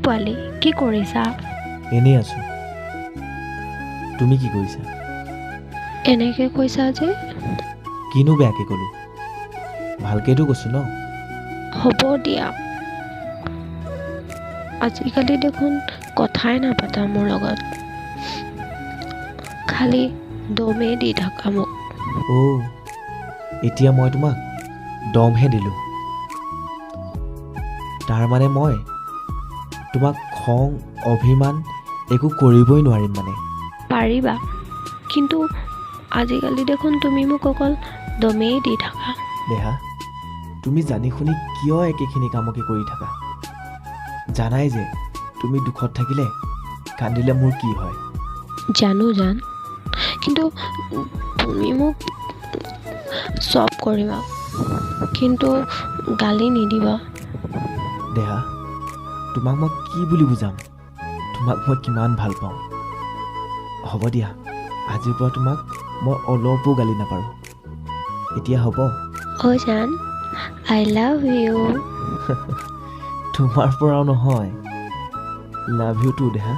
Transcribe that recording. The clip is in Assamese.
পোৱালি, কি কৰিছা? এনেই আছোঁ, তুমি কি কৰিছা? এনেকৈ কৈছা যে? কিনো বেয়াকৈ ক'লোঁ? ভালকৈতো কৈছোঁ ন। হ'ব দিয়া, আজিকালি দেখোন কথাই নাপাতা মোৰ লগত, খালি দমেই দি থাকা মোক। অ' এতিয়া মই তোমাক দমহে দিলোঁ, তাৰমানে মই তোমাক খং অভিমান একো কৰিবই নোৱাৰিম মানে? পাৰিবা, কিন্তু আজিকালি দেখোন তুমি মোক অকল দমেই দি থাকা। দেহা, তুমি জানি শুনি কিয় একেখিনি কামকে কৰি থাকা? জানাই যে তুমি দুখত থাকিলে কান্দিলে মোৰ কি হয়। জানো জান, কিন্তু তুমি মোক চব কৰিবা, কিন্তু গালি নিদিবা। দেহা, তোমাক মই কি বুলি বুজাম, তোমাক মই কিমান ভাল পাওঁ। হ'ব দিয়া, আজিৰ পৰা তোমাক মই অলপো গালি নাপাৰোঁ। এতিয়া হ'ব? অ' জান, I love you. তোমাৰ পৰাও নহয়, লাভ you two দেহা।